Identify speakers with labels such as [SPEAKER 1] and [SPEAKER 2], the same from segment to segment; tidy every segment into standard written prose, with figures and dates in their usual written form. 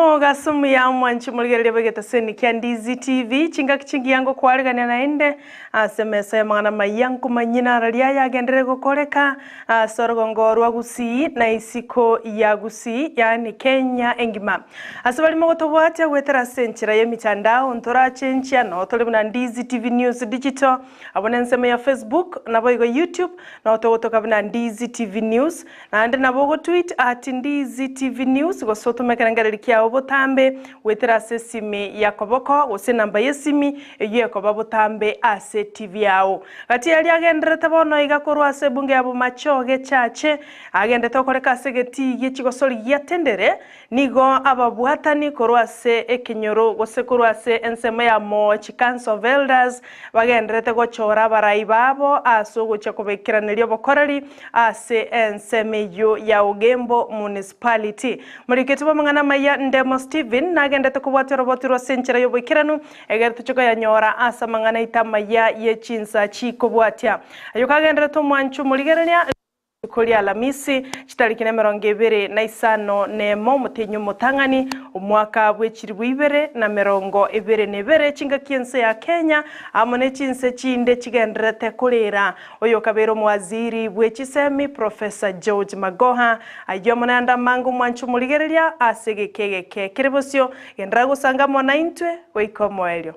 [SPEAKER 1] Moga sumu ya mwanchi muligerere begeta seni kia Ndizi TV chinga kichingi yango kwaregania naende asemesa ya mangana mayangu manyina araria yagendere gokoreka sorogongo rwa Gusii na isiko ya Gusii yani Kenya engima asabali mogotobwatia gwetera senchera ya mitandao ntora chenchia no tole na Ndizi TV News Digital abone nsema ya Facebook na boigo YouTube na otogotoka na Ndizi TV News na ande nabogo tweet at Ndizi TV News gosoto mekerengererikia obotambe wetera ase simi ya koboko gose namba yesimi eyo ekoba botambe ase TV yao gati yali agenderete bono igakorwa ase bunge yabo machoge chache agendete okoreka ase geti gechigosori giatendere nigo ababwatani korwa ase ekenyoro gose korwa ase ensemo ya Mochi Council of Elders bagenderete gochora abarai babo ase ogocha kobekeraneria obokoreri ase ensemo eyo ya Ogembo Municipality muriketu bamang'ana maya Ndemo Steven nagendete kubwatira roboti rwa senchera yoboikeranu egerete choko ya nyora asa mang'ana itamaya ye chinsa chikobwatia ayo kagenderete omwanchu murigereria kuri Alamisi chitariki na 25 nemo mutenyu mutangani omwaka bw'echiribu ibere na 22 chingaki ense ya Kenya amone chinse chinde chigenderete kurira oyo kabero mwaziri bw'echisemi Professor George Magoha ayo monanda mangu mwanchu murigereria asegekegeke kirebosio gendera gusanga mona intwe goika moelio.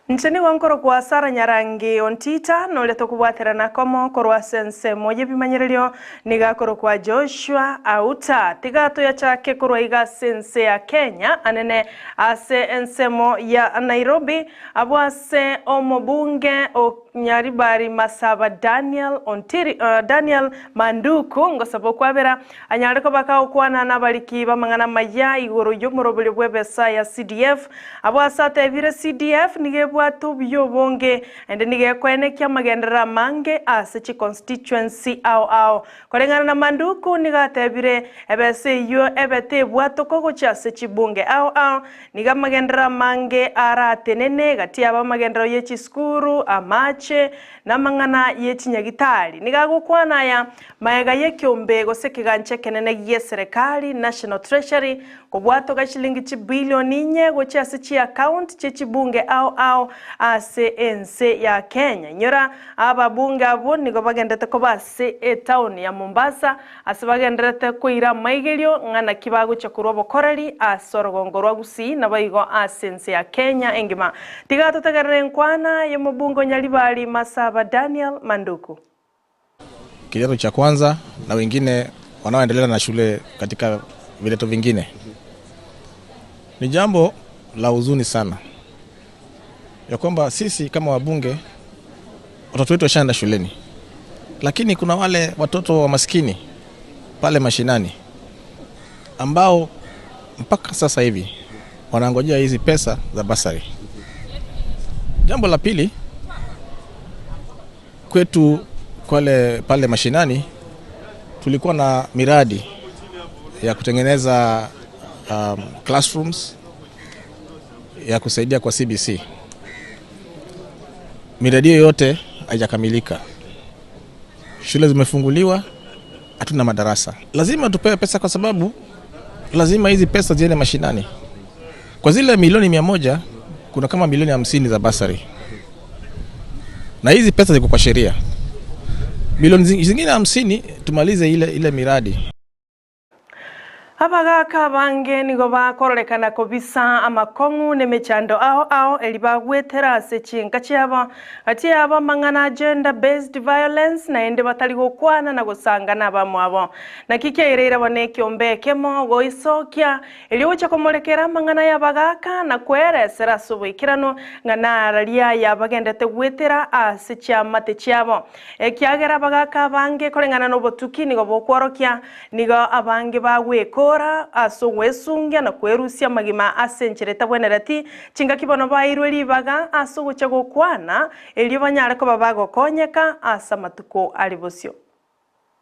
[SPEAKER 1] Ncheni wankoro kwa Sara Nyarangi ontita nole tokubwatera nakomo korwa sense moye bimanyererio nigakoro kwa Joshua Auta tigato ya chake korwa iga sense ya Kenya anene ase ensemo ya Nairobi abwase omobunge o Nyaribari Masaba Daniel Ontiri Daniel Manduku ngosabo kwabera anyareko bakawukwana nabaliki bamangana maya igoro yomurobele bwebesa ya CDF abwasate ebire CDF nige bwatu byobonge ende nige kwenekia magendera mange ase chi constituency ao ao kolengana na Manduku nigatebire ebese yo ebete bwatu kogocha se chibunge ao ao niga magendera mange aratenene gati aba magendero ye chiskuru amache na mangana ye chinyagitari nigagukwana ya maega ye kyombe gose kiganche kenene ye serikali National Treasury kobwato ga shilingi chi bilioni 4 gocha ase chi account che chibunge ao ao ase ense ya Kenya nyora ababunge abo nigo bagendete ko base e town ya Mombasa ase bagenderete kuira maigerio ng'ana kibago cha kurwa bokoreri ase orogongo rwa Gusii nabaigo ase ense ya Kenya engima tigatotegerere nkwana yo mobungo Nyaribari Masaba Daniel Manduku.
[SPEAKER 2] Kidato cha kwanza na wengine wanaoendelea na shule katika vidato vingine. Ni jambo la huzuni sana ya kwamba sisi kama wabunge watoto wetu washaenda shuleni, lakini kuna wale watoto wa maskini pale mashinani ambao mpaka sasa hivi wanangojea hizi pesa za basari. Jambo la pili, kwetu kwale pale mashinani tulikuwa na miradi ya kutengeneza classrooms ya kusaidia kwa CBC. Miradi yote haijakamilika. Shule zimefunguliwa, hatuna madarasa. Lazima tupewe pesa kwa sababu lazima hizi pesa ziende mashinani. Kwa zile milioni 100 kuna kama milioni 50 za basari. Na hizi pesa ziko kwa sheria. Milioni zingine 50 tumalize ile miradi.
[SPEAKER 1] Abagaka bange nigo bakororekana kobisa amakongu nemechando ao ao elibagwetera ase chinka chiabo ati abo mang'ana gender based violence naende batari gokwana na gosangana abamwabo na kikeirera bone kiombe kemo goisokia eliocha komorekera mang'ana ya bagaka na kweresera subuikirano ng'ana araria yabagendete gwetera ase chiamate chiabo ekiagera bagaka bange koreng'ana nobotuki nigo bokworokia nigo abange bagweko aso wesungia na kwerusia magima asenchereta bwenereti chinga kibono bairwe ribaga aso gocha gokwana elio banyare ko babagokonyeka asa matuko alibosio.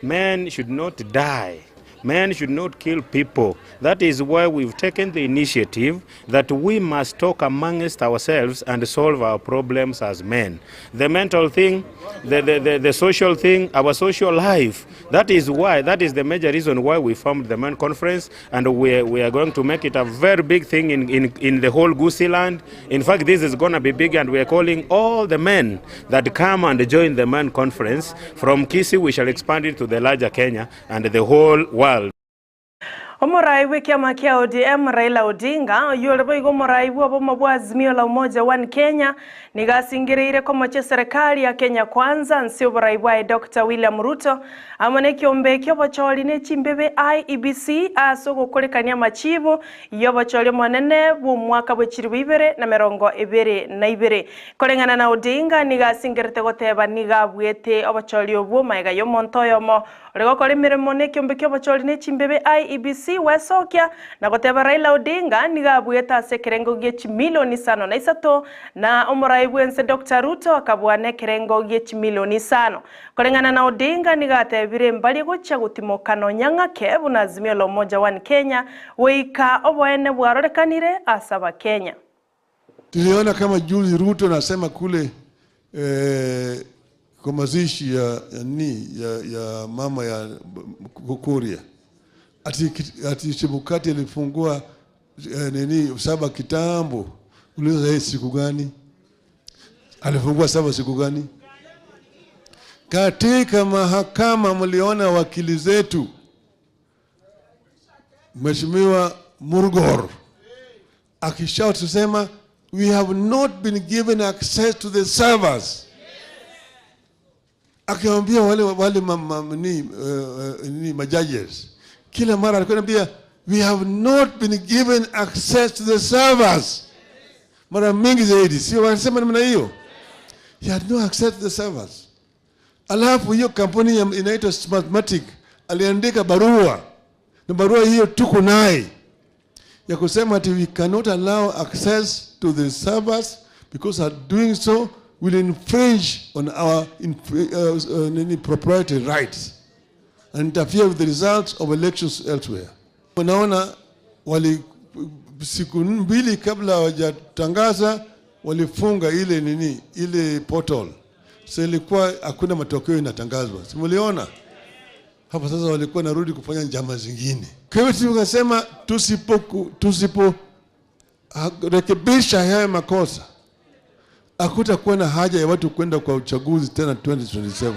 [SPEAKER 3] Men should not die Men should not kill people. That is why we've taken the initiative that we must talk amongst ourselves and solve our problems as men. The mental thing, the social thing, our social life. That is why, that is the major reason why we formed the Men Conference, and we are going to make it a very big thing in the whole Gusii land. In fact, this is going to be big, and we are calling all the men that come and join the Men Conference. From Kisii, we shall expand it to the larger Kenya and the whole world.
[SPEAKER 1] Omorai bwe kiama kia ODM Raila Odinga yore boigo morai bwa bomo bwa Azimio la Umoja One Kenya nigasingireire komoche serikali ya Kenya Kwanza nsi oborai bwa Dr. William Ruto amane kiombe kyobochori ne chimbebe IEBC ase gokorekania machibo yobochori monene bwo mwaka bwe 2022 koreng'ana na Odinga nigasingirete goteba nigabwete obochori obwo maega yomonto yomo origokora emirimo ne kiombe kyobochori ne chimbebe IEBC wesokia na goteba Raila Odinga nigabweta ase ekerengo gie chimilioni 5.3 na omorai bwense Dr. Ruto akabwana ekerengo gie chimilioni 5 koreng'ana na Odinga nigatebire mbari gocha gutimoka nyang'ake buna Azimio la Umoja One Kenya weika oboene bwarorekanire asaba Kenya.
[SPEAKER 4] Tuliona kama juzi Ruto nasema kule kwa mazishi ya mama ya Kuria ati Chebukati alifungua nini saba kitambo. Uliza yeye siku gani alifungua saba, siku gani? Katika mahakama mliona wakili zetu Mheshimiwa Murgor akishout kusema we have not been given access to the servers. Akiwaambia wale majudges kila mara alikuwa anambia we have not been given access to the servers. Mara mingi zaidi, sio wanasema namna hiyo. He had no access to the servers. Alafu hiyo kampuni inaitwa Smartmatic aliandika barua, na barua hiyo tuko naye ya kusema ati we cannot allow access to the servers because doing so will infringe on our proprietary rights and interfere with the results of elections elsewhere. Unaona, wali siku mbili kabla hawajatangaza walifunga ile nini ile portal. So ilikuwa hakuna matokeo inatangazwa. Si mliona? Hapa sasa walikuwa narudi kufanya njama zingine. Kwa hiyo tukasema tusipo rekebisha haya makosa hakutakuwa na haja ya watu kwenda kwa uchaguzi tena 2027.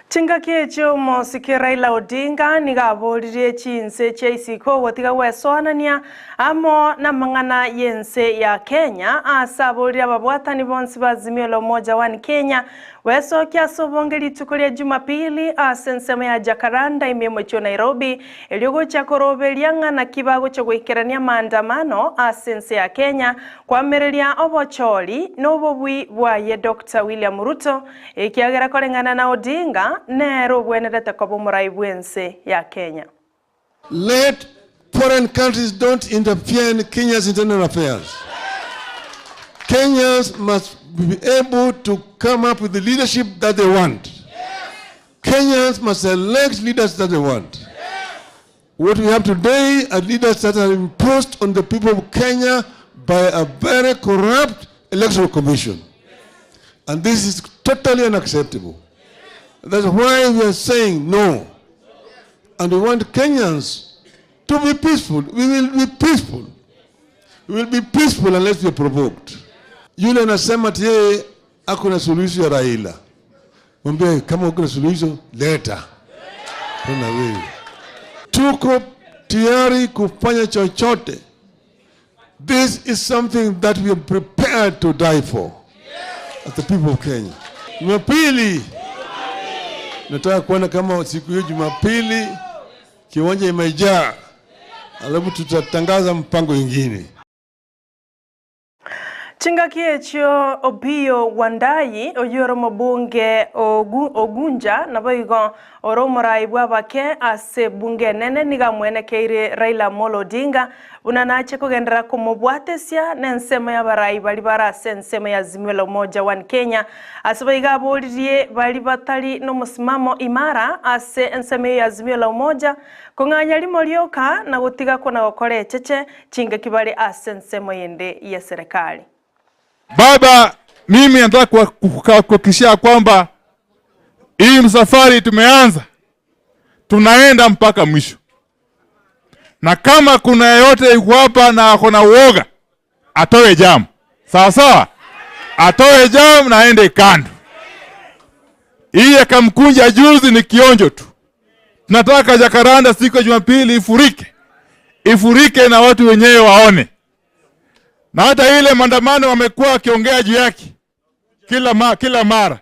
[SPEAKER 1] Chingaki echo mosike Raila Odinga nigaboririe chinse chia isiko gotiga gwesoanania amo na mang'ana yense ya Kenya asaboririe ababwatani bonsi ba Azimio la Umoja One Kenya wesokia ase obonge rituko ria Jumapili ase ensemo ya Jacaranda ime Nairobi eriogocha koroberia ng'ana kibagocha goikerania maandamano ase ense ya Kenya kwamereria obochori n'obobui bwaye Dr. William Ruto ekiagera koreng'ana na Odinga nero bwenerete koba omorai bwense ya Kenya.
[SPEAKER 4] Let foreign countries don't interfere in Kenya's internal affairs. Kenyans must be able to come up with the leadership that they want. Kenyans must elect leaders that they want. What we have today are leaders that are imposed on the people of Kenya by a very corrupt electoral commission. And this is totally unacceptable. That's why we are saying no. And we want Kenyans to be peaceful. We will be peaceful. We will be peaceful unless we are provoked. Yule anasema ati yeye ako na suluhisho ya Raila. Mwambie kama uko na suluhisho leta. Tuna wewe. Tuko tayari kufanya chochote. This is something that we are prepared to die for as the people of Kenya. Jumapili nataka kuona kama siku hiyo Jumapili kiwanja imejaa, alafu tutatangaza mpango ingine.
[SPEAKER 1] Chingaki ekyo Opiyo Wandayi oyoro mobunge Ogunja naboigo oro omorai bwabake ase bunge nene niga mwenekeire Raila Amolo Odinga unanache kugendera kumubwatesia n'ensemo y'abarai bali barase ensemo ya Azimio la Umoja One Kenya ase baiga boririe bali batali n'omusimamo imara ase ensemo ya Azimio la Umoja kung'anya limo rioka na gutiga kona gokora echeche chingaki bali ase ensemo yende ya serikali.
[SPEAKER 5] Baba, mimi nataka kuhakikishia kwamba hii msafari tumeanza, tunaenda mpaka mwisho. Na kama kuna yeyote yuko hapa na ako na uoga, atoe jamu. Sawa sawa? Atoe jamu na aende kando. Hii ya Kamkunja juzi ni kionjo tu. Tunataka Jacaranda siku ya Jumapili ifurike. Ifurike na watu wenyewe waone. Na hata ile maandamano wamekuwa wakiongea juu yake kila mara.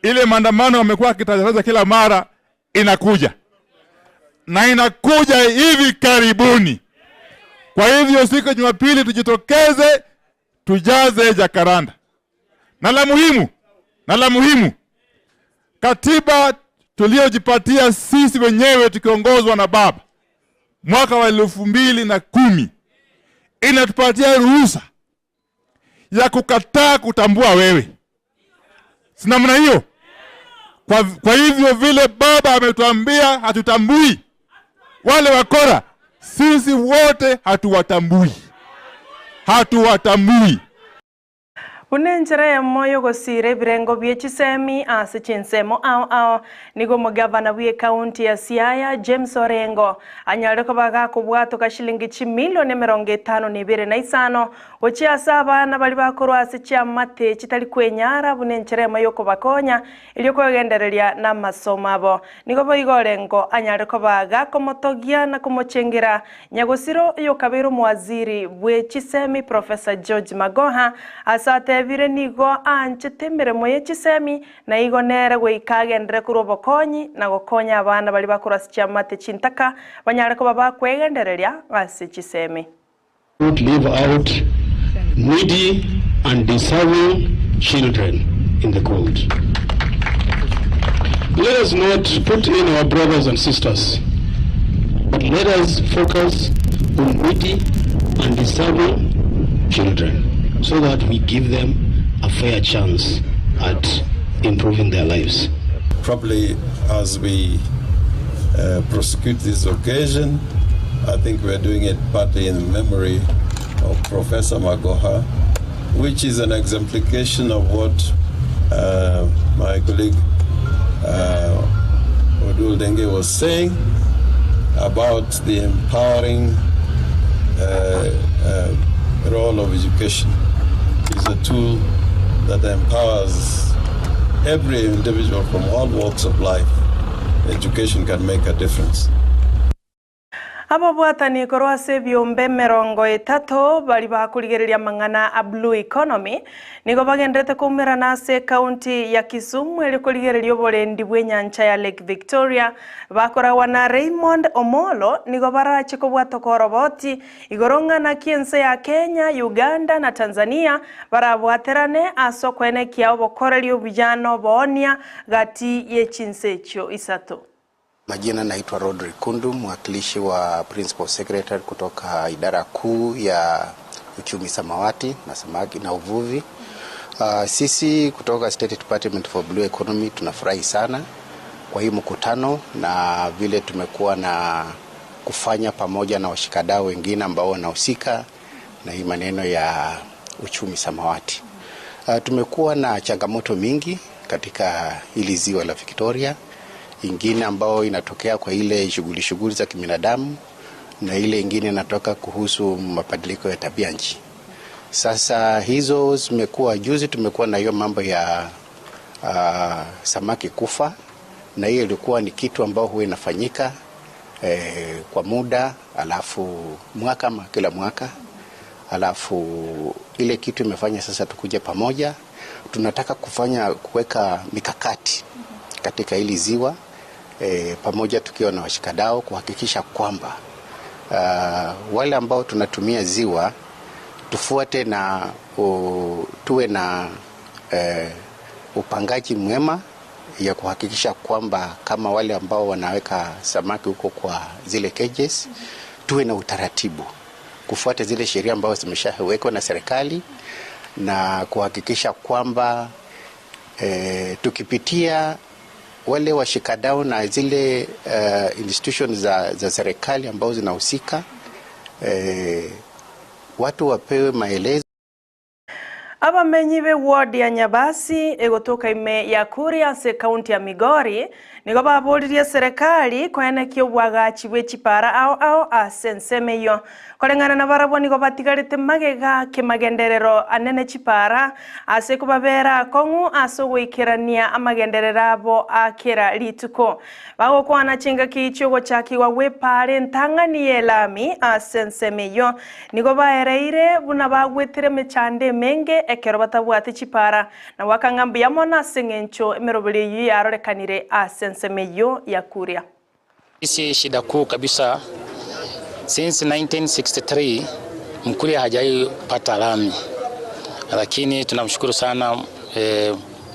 [SPEAKER 5] Ile maandamano wamekuwa wakitangaza kila mara inakuja. Na inakuja hivi karibuni. Kwa hivyo siku ya Jumapili tujitokeze, tujaze Jacaranda. Na la muhimu, katiba tuliojipatia sisi wenyewe tukiongozwa na baba mwaka wa 2010 inatupatia ruhusa ya kukataa kutambua wewe. Si namna hiyo? Kwa hivyo vile baba ametuambia hatutambui wale wakora, sisi wote hatuwatambui. Hatuwatambui.
[SPEAKER 1] Unenjera ya moyo gosire ebirengo bie chisemi ase chinsemo ao ao nigo omogavana bwe county ya Siaya James Orengo anyare kobaga kobwatoka shilingi chimilioni 52 gochia ase abana bari bakorwa ase chiamate chitari kwenyara bunenjera ya moyo kobakonya erio kwegendereria na masomo abo nigo boigo Orengo anyare kobaga komotogia na komochengera nyagosiro yokabera omowaziri bwe chisemi Professor George Magoha asate bire nigo anchete emiremo ye chisemi na igo nere goikagendere korwa obokonyi na gokonya abana bari bakora ase chiamate chintaka banyare koba bakwegendereria ase chisemi.
[SPEAKER 6] Not leave out needy and deserving children in the cold. Let us not put in our brothers and sisters, but let us focus on needy and deserving children, so that we give them a fair chance at improving their lives.
[SPEAKER 4] Probably as we prosecute this occasion, I think we are doing it partly in memory of Professor Magoha, which is an exemplification of what my colleague Odul Denge was saying about the empowering role of education. Is a tool that empowers every individual from all walks of life. Education can make a difference.
[SPEAKER 1] Ababwatani korwa ase ebiombe 30 bari bakurigereria mang'ana a Blue Economy nigo bagenderete koumerana ase county ya Kisumu eri kurigereria oborendi bwa enyancha ya Lake Victoria bakoragwa na Raymond Omolo nigo barache kobwatoka oroboti igoro ng'ana kiense ya Kenya, Uganda na Tanzania barabwaterane ase okwenekia obokoreri obujano oboonia gati ye chinse echio isato.
[SPEAKER 7] Majina naitwa Rodri Kundu, mwakilishi wa Principal Secretary kutoka idara kuu ya uchumi samawati na samaki na uvuvi. Sisi kutoka State Department for Blue Economy tunafurahi sana kwa hii mkutano na vile tumekuwa na kufanya pamoja na washikadau wengine ambao wanahusika na hii maneno ya uchumi samawati. Tumekuwa na changamoto mingi katika hili ziwa la Victoria, ingine ambao inatokea kwa ile shughuli za kibinadamu na ile ingine inatoka kuhusu mabadiliko ya tabia nchi. Sasa hizo zimekuwa, juzi tumekuwa na hiyo mambo ya samaki kufa, na hiyo ilikuwa ni kitu ambao huwa inafanyika kwa muda, alafu mwaka kila mwaka, alafu ile kitu imefanya sasa tukuje pamoja. Tunataka kufanya kuweka mikakati katika hili ziwa pamoja tukiwa na washikadau kuhakikisha kwamba wale ambao tunatumia ziwa Tufuate na tuwe na upangaji mwema ya kuhakikisha kwamba kama wale ambao wanaweka samaki huko kwa zile cages, tuwe na utaratibu kufuata zile sheria ambazo zimeshawekwa na serikali na kuhakikisha kwamba tukipitia wale washikadau na zile institutions za serikali ambazo zinahusika, watu wapewe maelezo.
[SPEAKER 1] Abamenyi be ward ya Nyabasi egotoka ime ya Kuria se county ya Migori nigo baboririe serikali kwenekia obwagachi bwe chipara ao ao ase ensemo iyo koreng'ana na barabwo nigo batigarete magega kemagenderero anene chipara ase kobabera kong'u ase ogoikerania amagenderero abo akera rituko bagokwana chingaki chiogochakiwa bwepare entang'ani ya elami ase ensemo iyo nigo baereire buna bagwetire emechando emenge ekero batabwate chipara na wakang'ambu yamona ase eng'encho emeroberi eywo yarorekanire ase ensemo iyo ya Kuria.
[SPEAKER 8] Sisi shida kuu kabisa since 1963 Mkuria hajai pata lami, lakini tunamshukuru sana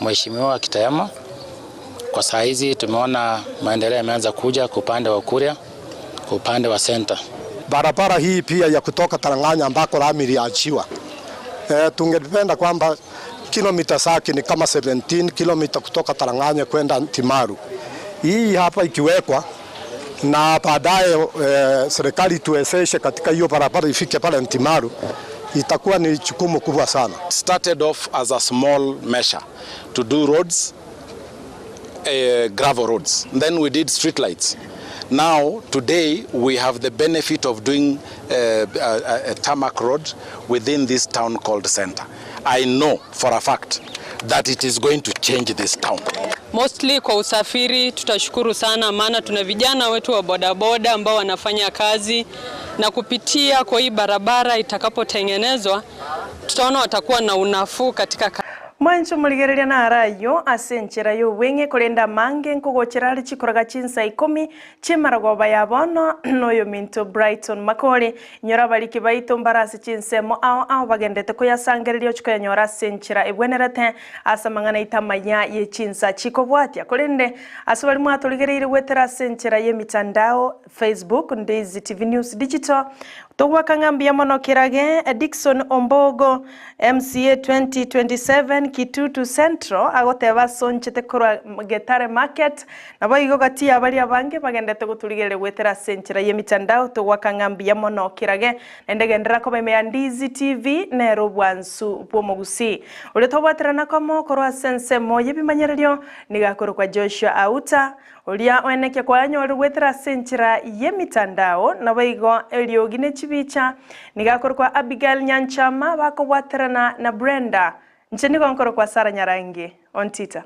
[SPEAKER 8] Mheshimiwa Kitayama. Kwa saa hizi tumeona maendeleo yameanza kuja kwa upande wa Kuria, kwa upande wa center.
[SPEAKER 9] Barabara hii pia ya kutoka Taranganya ambako lami iliachiwa, tungependa kwamba kilomita zake ni kama 17 kilomita kutoka Taranganya kwenda Timaru. Hii hapa ikiwekwa na baadaye serikali tuwezeshe katika hiyo barabara ifike pale Ntimaru, itakuwa ni jukumu kubwa sana.
[SPEAKER 10] Started off as a small measure to do roads, gravel roads. Then we did street lights. Now, today, we have the benefit of doing a tarmac road within this town called Center. I know for a fact that it is going to change this town.
[SPEAKER 11] Mostly kwa usafiri tutashukuru sana, maana tuna vijana wetu wa bodaboda ambao wanafanya kazi, na kupitia kwa hii barabara itakapotengenezwa tutaona watakuwa na unafuu katika
[SPEAKER 1] Mwancho muligereria na arayo ase enchera y'obweng'e korenda mange nkogochera ari chikoraga chinsa 10 chimaragoba ya bono noyo minto Brighton Makori nyora bariki baito mbarasi chinsemo ao ao bagendete koyasangereria chikoyanyora ase enchera ebwenerete ase mang'ana itamanya ye chinsa chikobwatia korende ase bari mwatoligereire gwetera ase enchera y'emitandao Facebook Ndizi TV News Digital togwakang'ambia mono kirage Dickson Ombogo MCA 2027 Kitutu Central agoteba sonchete korwa Getare Market nabo igo gati abari abange bagendete goturigerere gwetera senchera ye mitandao togwakang'ambia mono kirage nendegendera ko beme ya Ndizi TV nero bwansu bwomogusi uri tobwaterana komo korwa sensemo yebimanyererio nigakoro kwa Joshua Auta uria weneke kwanyori gwetera senchera ye mitandao nabo igo eriogi ne chibicha nigakoro kwa Abigail Nyanchama bakobwaterana na Brenda nche nigo nkoro kwa Sara Nyarangi on Twitter.